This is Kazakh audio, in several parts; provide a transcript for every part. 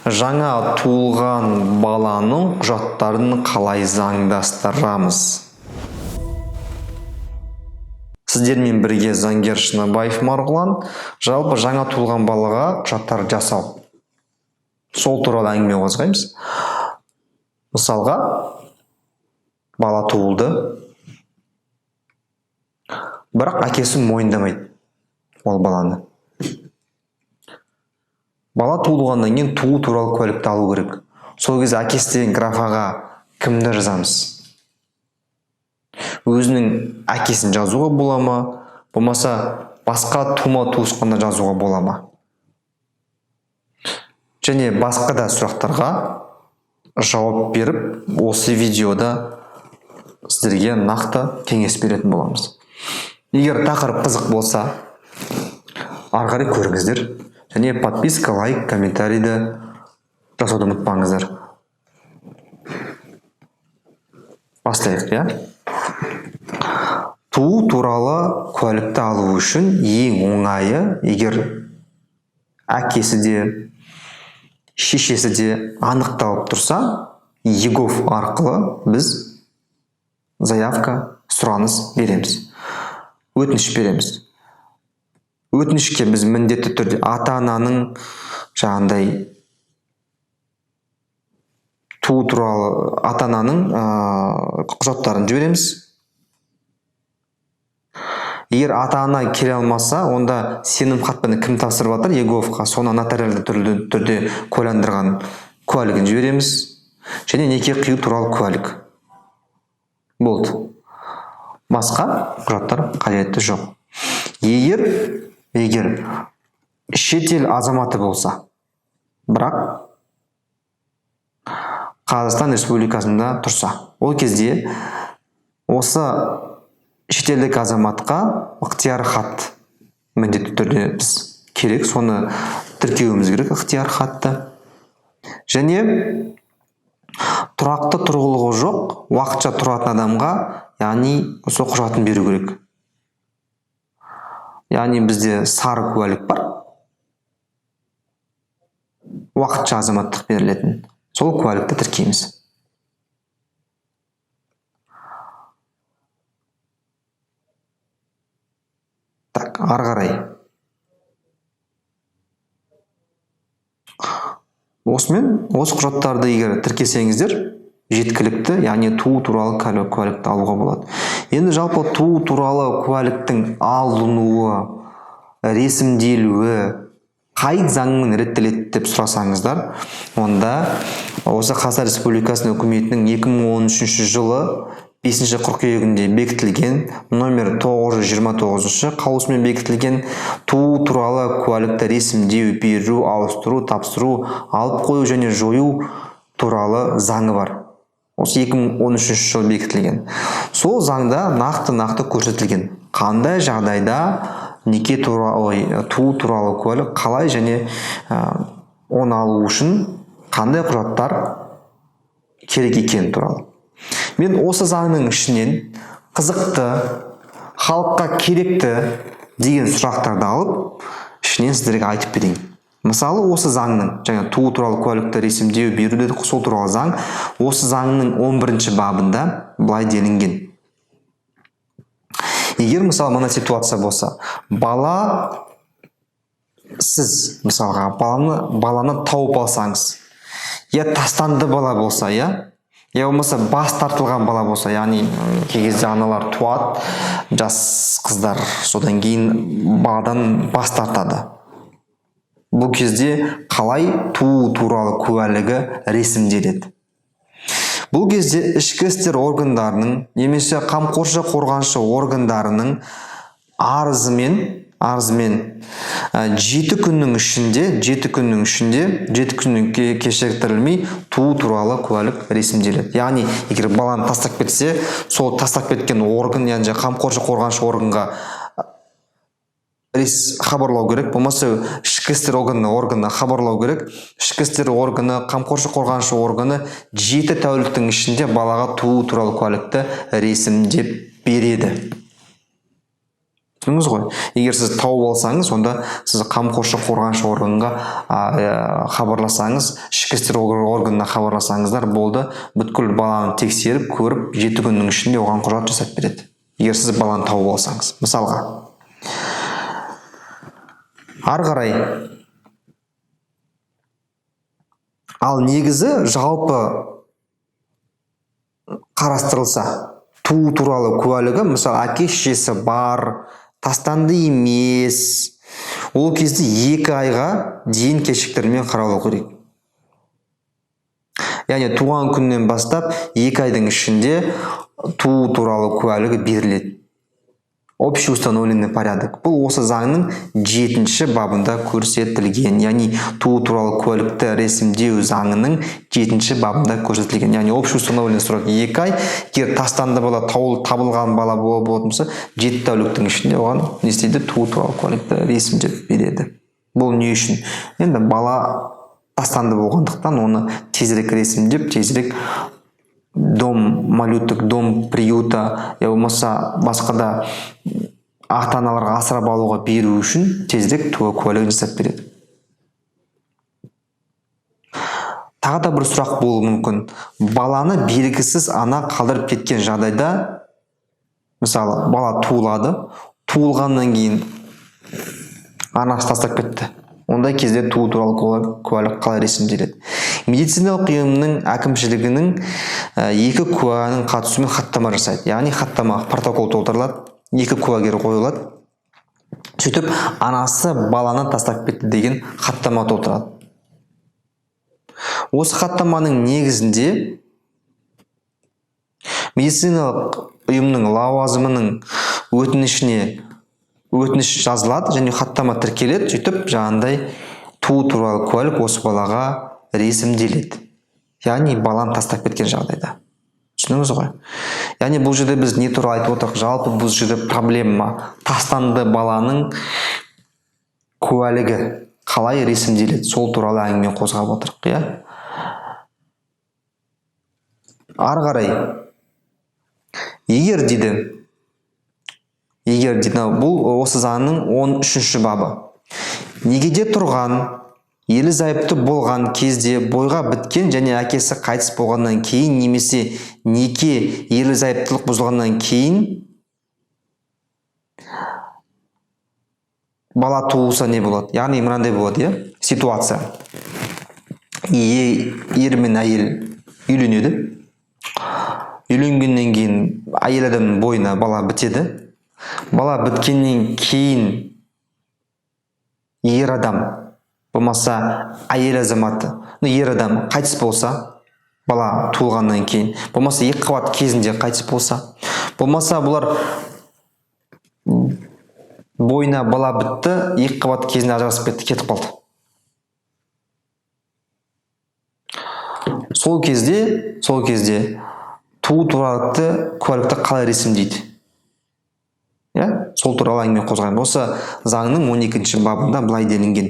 Жаңа туылған баланың құжаттарын қалай заңдастырамыз? Сіздермен бірге заңгер Шыныбаев Марғұлан. Жалпы жаңа туылған балаға құжаттар жасау. Сол туралы әңгіме қозғаймыз. Мысалға, бала туылды, бірақ әкесі мойындамайды ол баланы. Бала туылғаннан кейін туу туралы куәлікті алу керек. Сол кезде әкесі деген графаға кімді жазамыз? Өзінің әкесін жазуға бола ма? Болмаса басқа тума туысқанды жазуға бола ма? Және басқа да сұрақтарға жауап беріп, осы видеода сіздерге нақты кеңес беретін боламыз. Егер тақырып қызық болса, ары қарай көріңіздер. Және подписка, лайк, комментарийді жасауды ұмытпаңыздар. Бастайық, иә? Туу туралы куәлікті алу үшін ең оңайы, егер әкесі де, шешесі де анықталып тұрса, eGov арқылы біз заявка, сұраныс береміз, өтініш береміз. Өтінішке біз міндетті түрде ата-ананың жаңағындай туу туралы ата-ананың құжаттарын жібереміз. Егер ата-ана келе алмаса, онда сенім хатпен кім тапсырып жатыр eGov-қа, соны нотариалды түрде куәландырған куәлігін жібереміз. Және неке қию туралы куәлік. Болды. Басқа құжаттар қажеті жоқ. Егер шетел азаматы болса, бірақ Қазақстан Республикасында тұрса, ол кезде осы шетелдік азаматқа ықтияр хат міндетті түрде біз керек, соны тіркеуіміз керек, ықтияр хатты. Және тұрақты тұрғылығы жоқ, уақытша тұратын адамға, яғни сол құжатын беру керек. Яғни бізде сары куәлік бар, уақытша азаматтық берілетін, сол куәлікті тіркейміз. Так, ары қарай. Осымен осы құжаттарды егер тіркесеңіздер, жеткілікті, яғни туу туралы куәлікті алуға болады. Енді жалпы туу туралы куәліктің алынуы, ресімделуі қай заңмен реттеледі деп сұрасаңыздар, онда осы Қазақстан Республикасының үкіметінің 2013 жылы 5 қыркүйегінде бекітілген номер 929 қаулысымен бекітілген туу туралы куәлікті ресімдеу, беру, ауыстыру, тапсыру, алып қою және жою туралы заңы бар. Осы 2013 жылы бекітілген. Сол заңда нақты-нақты көрсетілген, қандай жағдайда неке туралы, туу туралы куәлік қалай және оны алу үшін қандай құжаттар керек екені туралы. Мен осы заңның ішінен қызықты, халыққа керекті деген сұрақтарды алып, ішінен сіздерге айтып берейін. Мысалы, осы заңның, жаңа туу туралы куәлікті ресімдеу, беру дедік, сол туралы заң, осы заңның 11 бабында былай делінген. Егер, мысалы, мына ситуация болса, бала, сіз, мысалға, баланы тауып алсаңыз, я тастанды бала болса, я болмаса бас тартылған бала болса, яғни кей кезде аналар туады, жас қыздар, содан кейін баладан бас тартады. Бұл кезде қалай туу туралы куәлігі ресімделеді? Бұл кезде ішкі істер органдарының немесе қамқоршы қорғаншы органдарының арызымен, 7 күннің ішінде, 7 күннің ішінде, 7 күннен кешіктірілмей туу туралы куәлік ресімделеді. Яғни, егер баланы тастап кетсе, сол тастап кеткен орган, яғни қамқоршы қорғаншы органға хабарлау керек, болмаса ішкі істер органына хабарлау керек. Ішкі істер органы, қамқоршы қорғаншы органы 7 тәуліктің ішінде балаға туу туралы куәлікті ресімдеп береді. Түсіндіңіз ғой? Егер сіз тауып алсаңыз, онда сіз қамқоршы қорғаншы органға хабарласаңыз, ішкі істер органына хабарласаңыздар болды, бүткіл баланы тексеріп, көріп, 7 күннің ішінде оған құжат жасап береді. Егер сіз баланы тауып алсаңыз, мысалға. Ары қарай. Ал негізі жалпы қарастырылса, туу туралы куәлігі, мысалы, әке шешесі бар, тастанды емес, ол кезде 2 айға дейін кешіктірмей қаралу керек. Яғни туған күннен бастап 2 айдың ішінде туу туралы куәлігі беріледі. Общеустановленный порядок. Бұл осы заңның 7-ші бабында көрсетілген. Яғни туу туралы куәлікті ресімдеу заңының 7-ші бабында көрсетілген. Яғни общеустановленный срок 2 ай. Егер тастанды бала, табылған бала болатын болса, 7 тәуліктің ішінде оған не істейді? Туу туралы куәлікті ресімдеп береді. Бұл не үшін? Енді бала тастанды болғандықтан оны тезірек ресімдеп, тезірек дом малюток, дом приюта, я болмаса басқа да ата-аналарға асырап алуға беру үшін тезірек туу куәлігін жасап береді. Тағы да бір сұрақ болуы мүмкін. Баланы белгісіз ана қалдырып кеткен жағдайда, мысалы, бала туылады, туылғаннан кейін анасы тастап кетті. Ондай кезде туу туралы куәлік қалай ресімделеді? Медициналық ұйымның әкімшілігінің 2 куәнің қатысуымен хаттама жасайды. Яғни хаттама, протокол толтырылады, 2 куәгер қойылады. Сөйтіп анасы баланы тастап кетті деген хаттама толтырады. Осы хаттаманың негізінде медициналық ұйымның лауазымының өтінішіне өтініш жазылады және хаттама тіркеледі. Сөйтіп жаңағындай туу туралы куәлік осы балаға ресімделеді. Яғни баланы тастап кеткен жағдайда. Түсіндіңіз ғой? Яғни бұл жерде біз не туралы айтып отырмыз? Жалпы бұл жерде проблема тастанды баланың куәлігі қалай ресімделеді, сол туралы әңгіме қозғап отырмық, иә? Ары қарай егер дейді, егер дейді, бұл осы заңның 13-ші бабы. Некеде тұрған, ерлі зайыпты болған кезде бойға біткен және әкесі қайтыс болғаннан кейін немесе неке ерлі зайыптылық бұзылғаннан кейін бала туылса не болады? Яғни мынандай болады, иә? Ситуация. Ер мен әйел үйленеді. Үйленгеннен кейін әйел адамның бойына бала бітеді. Бала біткеннен кейін ер адам болмаса әйел азаматы, ер адам қайтыс болса, бала туылғаннан кейін, болмаса екі қабат кезінде қайтыс болса, болмаса бұлар бойына бала бітті, екі қабат кезінде ажырасып кетті, кетіп қалды. Сол кезде туу туралы куәлікті қалай ресімдейді? Иә, сол туралы әңгіме қозғаймын. Осы заңның 12-ші бабында былай делінген.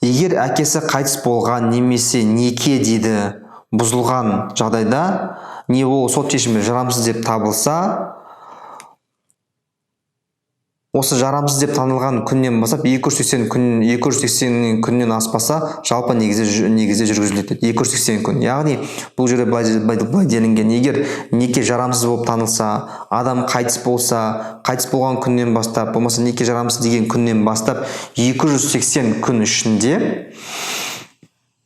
Егер әкесі қайтыс болған немесе неке дейді бұзылған жағдайда, не ол сот шешімі жарамсыз деп табылса, осы жарамсыз деп танылған күннен бастап 280 күн, 280 күннен аспаса, жалпы негізде жүргізіледі. 280 күн. Яғни бұл жерде былай делінген. Егер неке жарамсыз болып танылса, адам қайтыс болса, қайтыс болған күннен бастап, болмаса неке жарамсыз деген күннен бастап 280 күн ішінде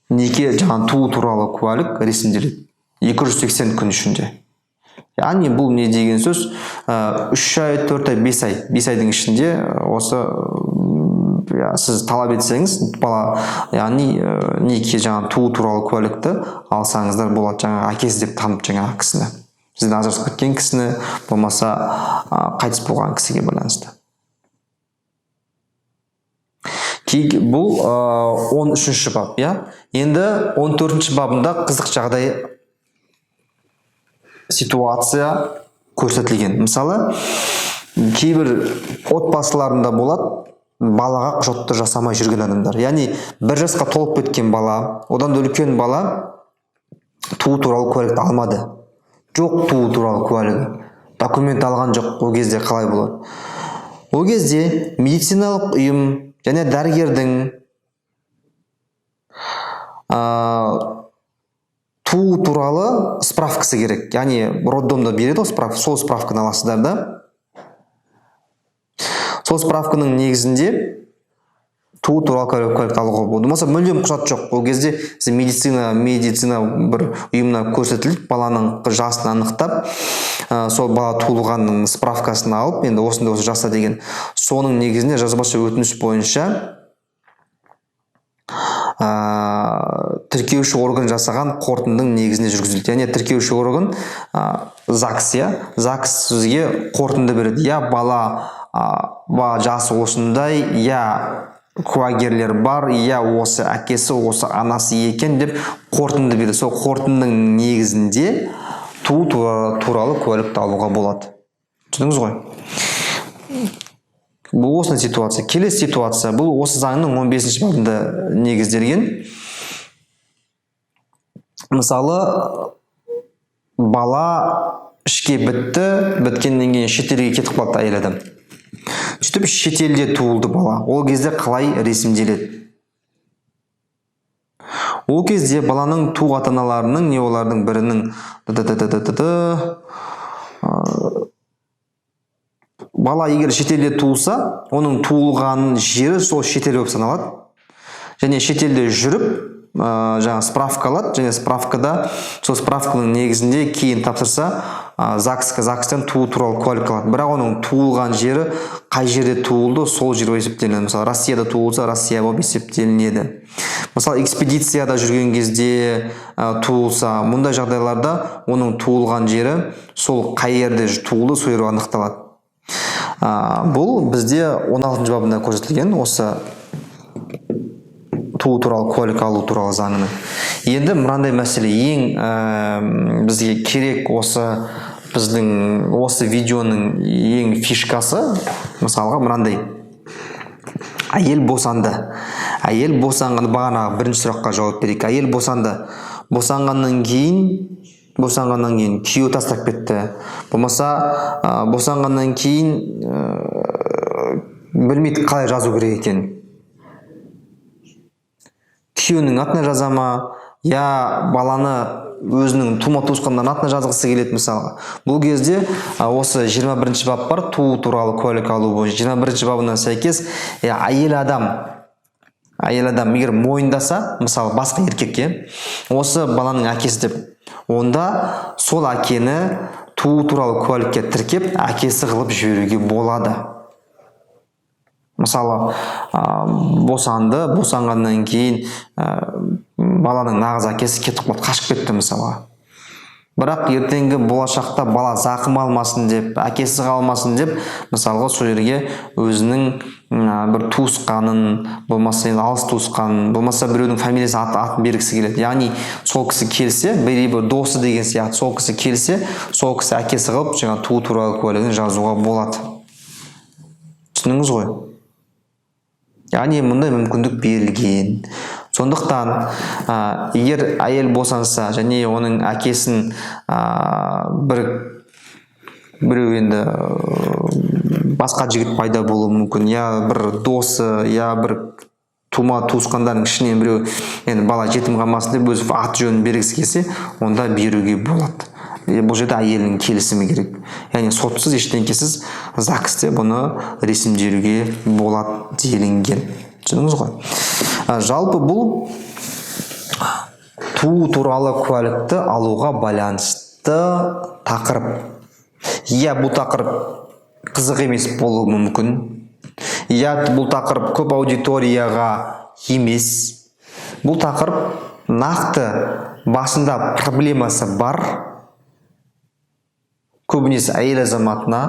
неке жаңа туу туралы куәлік ресімделеді. 280 күн ішінде. Яғни бұл не деген сөз? 3 ай, 4 ай, 5 ай. 5 айдың ішінде осы сіз талап етсеңіз, бала, яғни неке жаңа туу туралы куәлікті алсаңыздар болады, жаңағы әкесі деп танып жаңағы кісіні. Сізден ажырасып кеткен кісіні, болмаса қайтыс болған кісіге байланысты. Бұл 13-ші бап, иә? Енді 14-ші бабында қызық жағдай, ситуация көрсетілген. Мысалы, кейбір отбасыларында болады, балаға құжатты жасамай жүрген адамдар. Яғни 1 жасқа толып кеткен бала, одан да үлкен бала туу туралы куәлікті алмады. Жоқ туу туралы куәлігі. Документ алған жоқ. Ол кезде қалай болады? Ол кезде медициналық ұйым және дәрігердің туу туралы справкасы керек, яғни роддомда береді ғой справка, сол справканы аласыздар да, сол справканың негізінде туу туралы куәлікті алуға болады. Болмаса мүлдем құжат жоқ, ол кезде сіз медицина бір ұйымына көрсетіліп, баланың жасын анықтап, сол бала туылғанның справкасын алып, енді осындай осы жаста деген, соның негізінде жазбаша өтініш бойынша тіркеуші орган жасаған қорытындының негізінде жүргізіледі. Яғни тіркеуші орган ЗАГС, иә, ЗАГС сізге қорытынды береді, иә, бала жасы осындай, иә, куәгерлер бар, иә, осы әкесі, осы анасы екен деп қорытынды береді. Сол қорытындының негізінде туу туралы куәлікті алуға болады. Түсіндіңіз ғой? Бұл осындай ситуация. Келесі ситуация, бұл осы заңның 15 бабында негізделген. Мысалы, бала ішке бітті, біткеннен кейін шетелге кетіп қалды әйел адам. Сөйтіп шетелде туылды бала. Ол кезде қалай ресімделеді? Ол кезде баланың туу ата аналарының не олардың бірінің д-д-д-д-д-д, бала егер шетелде туылса, оның туылған жері сол шетел болып саналады және шетелде жүріп жаңа справка алады және справкада, сол справканың негізінде кейін тапсырса, ЗАГСқа, ЗАГСтан туу туралы куәлік алады. Бірақ оның туылған жері қай жерде туылды, сол жер болып есептелінеді. Мысалы, Россияда туылса, Россия болып есептелінеді. Мысалы, экспедицияда жүрген кезде туылса, мұндай жағдайларда оның туылған жері сол қай жерде туылды, сол жер анықталады. Бұл бізде 16 бабында көрсетілген осы туу туралы куәлік алу туралы заңының. Енді мынандай мәселе ең бізге керек, осы біздің осы видеоның ең фишкасы. Мысалға, мынандай: әйел босанды. Әйел босанған, бағанағы бірінші сұраққа жауап берейік. Әйел босанды, босанғаннан кейін күйеуі тастап кетті, болмаса босанғаннан кейін білмейді қалай жазу керек екенін. Күйеуінің атына жаза ма, я баланы өзінің тума туысқандарының атына жазғысы келеді мысалға. Бұл кезде осы 21 бап бар, туу туралы куәлік алу бойынша 21 бабына сәйкес, әйел адам егер мойындаса, мысалы, басқа еркекке осы баланың әкесі деп, онда сол әкені туу туралы куәлікке тіркеп, әкесі қылып жіберуге болады. Мысалы, босанды, босанғаннан кейін баланың нағыз әкесі кетіп қалды, қашып кетті мысалға. Бірақ ертеңгі болашақта бала зақым алмасын деп, әкесі қалмасын деп, мысалға, сол жерге өзінің бір туысқанын, болмаса енді алыс туысқанын, болмаса біреудің фамилиясы, атын бергісі келеді. Яғни сол кісі келсе, бір досы деген сияқты, сол кісі келсе, сол кісі әкесі қылып жаңа туу туралы куәлігін жазуға болады. Түсіндіңіз ғой? Яғни мұндай мүмкіндік берілген. Сондықтан егер әйел босанса және оның әкесін біреу енді басқа жігіт пайда болуы мүмкін, я бір досы, я бір тума туысқандарының ішінен біреу енді бала жетім қалмасын деп өз аты жөнін бергісі келсе, онда беруге болады. Бұл жерде әйелінің келісімі керек, яғни сотсыз, ештеңкесіз ЗАГСте бұны ресімделуге болады делінген. Түсіндіңіз ғой? Жалпы бұл туу туралы куәлікті алуға байланысты тақырып. Иә, бұл тақырып қызық емес болуы мүмкін, иә, бұл тақырып көп аудиторияға емес. Бұл тақырып нақты басында проблемасы бар, көбінесе әйел азаматына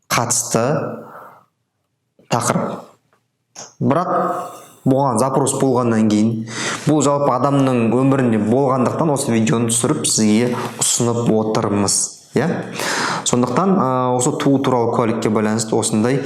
қатысты тақырып. Бірақ бұған запрос болғаннан кейін, бұл жалпы адамның өмірінде болғандықтан, осы видеоны түсіріп, сізге ұсынып отырмыз, иә. Сондықтан осы туу туралы куәлікке байланысты осындай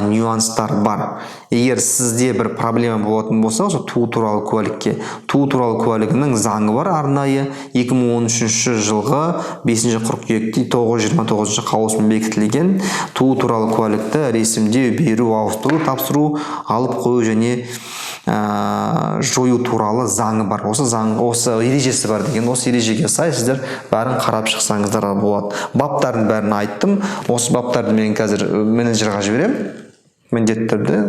нюанстар бар. Егер сізде бір проблема болатын болса, осы туу туралы куәлікке, туу туралы куәлігінің заңы бар арнайы, 2013 жылғы 5 қыркүйекте 929 қаулысымен бекітілген туу туралы куәлікті ресімдеу, беру, ауыстыру, тапсыру, алып қою және жою туралы заңы бар. Осы заң, осы ережесі бар деген, осы ережеге сай сіздер бәрін қарап шықсаңыздар болады. Баптардың бәрін айттым. Осы баптарды мен қазір менеджерға жіберемін міндетті түрде.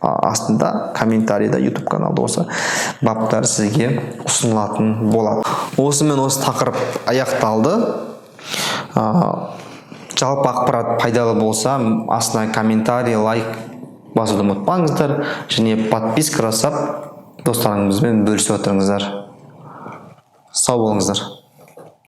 Астында комментарийда, YouTube каналда осы баптар сізге ұсынылатын болады. Осымен осы тақырып аяқталды. Жалпы ақпарат пайдалы болса, астына комментарий, лайк басуды ұмытпаңыздар және подписка жасап, достарыңызбен бөлісіп отырыңыздар. Сау болыңыздар.